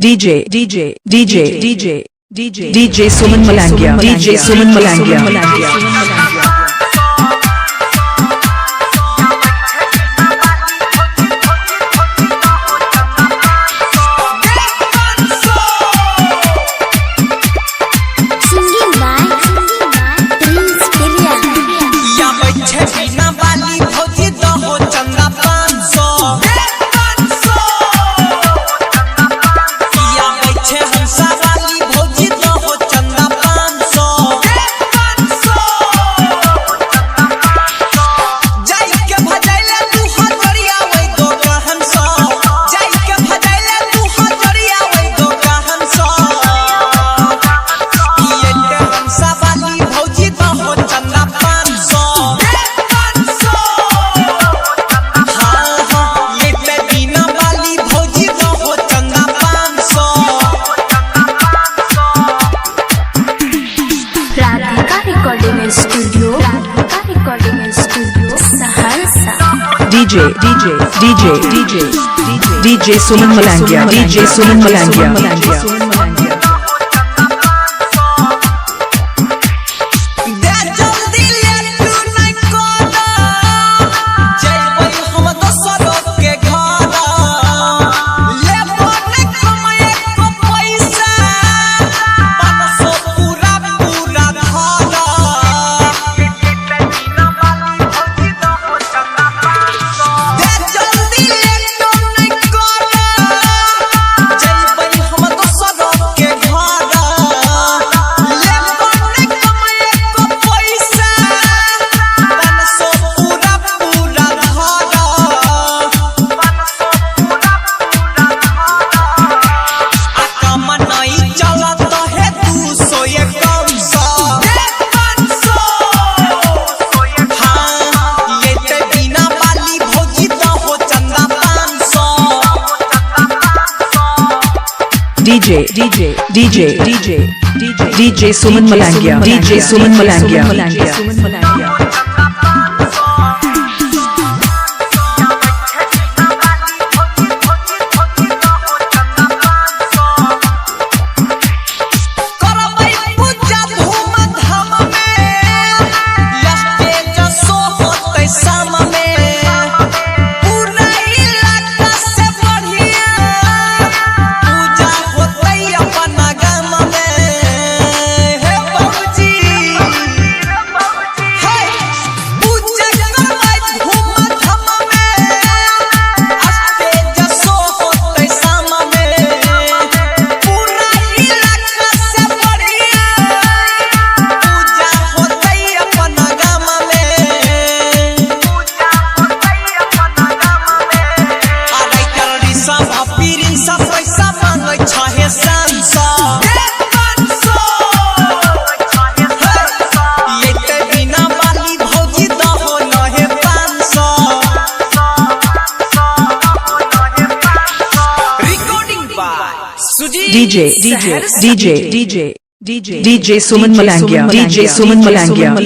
DJ DJ DJ DJ DJ DJ Suman Malangia DJ Suman Malangia Singing by Prince Piria. या बैठे बिना बाली भौजी दहो चंदा 500 या बैठे हंसा वाली भौजी दहो चंदा 500 जाई के भजाइले तू हजरिया वै दो कहन सौ जाई के भजाइले तू हजरिया वै दो कहन सौ ये ते हंसा वाली भौजी दहो चंदा 500 हाँ हाँ ये ते बिना वाली भौजी दहो चंदा 500। Radhika Recording Studio. Radhika Recording Studio. Saharsa. DJ DJ DJ DJ DJ Suman Malangia DJ Suman Malangia दे जल्दी ले तू नहीं कोना जइबै हम दोसरो के घर ले बने कमाए को पैसा 500 पूरा पूरा धर दे जल्दी ले तू नहीं कोना जइबै हम दोसरो के घर ले बने कमाए को पैसा 500 पूरा पूरा धर आ कम नहीं चलत है 200 100 हाँ ये ते बिना बाली भौजी दहो चंदा 500। DJ DJ DJ DJ DJ Suman Malangia DJ Suman Malangia करबै पूजा धूम धाम में स्टेज शो होतै शाम में पूरा इलाका से बढ़िया पूजा होतै अपन गाम में हे बाबूजी हे पूजा करबै धूम धाम में स्टेज शो होतै शाम में पूरा इलाका से बढ़िया पूजा होतै अपन गाम में अरे करड़ी सब पीरिन सब पैसा मांगै छहे 700 ये ते बिना बाली भौजी दहो नहे 500। Recording by Sujeet DJ DJ DJ DJ DJ DJ Suman Malangia DJ Suman Malangia.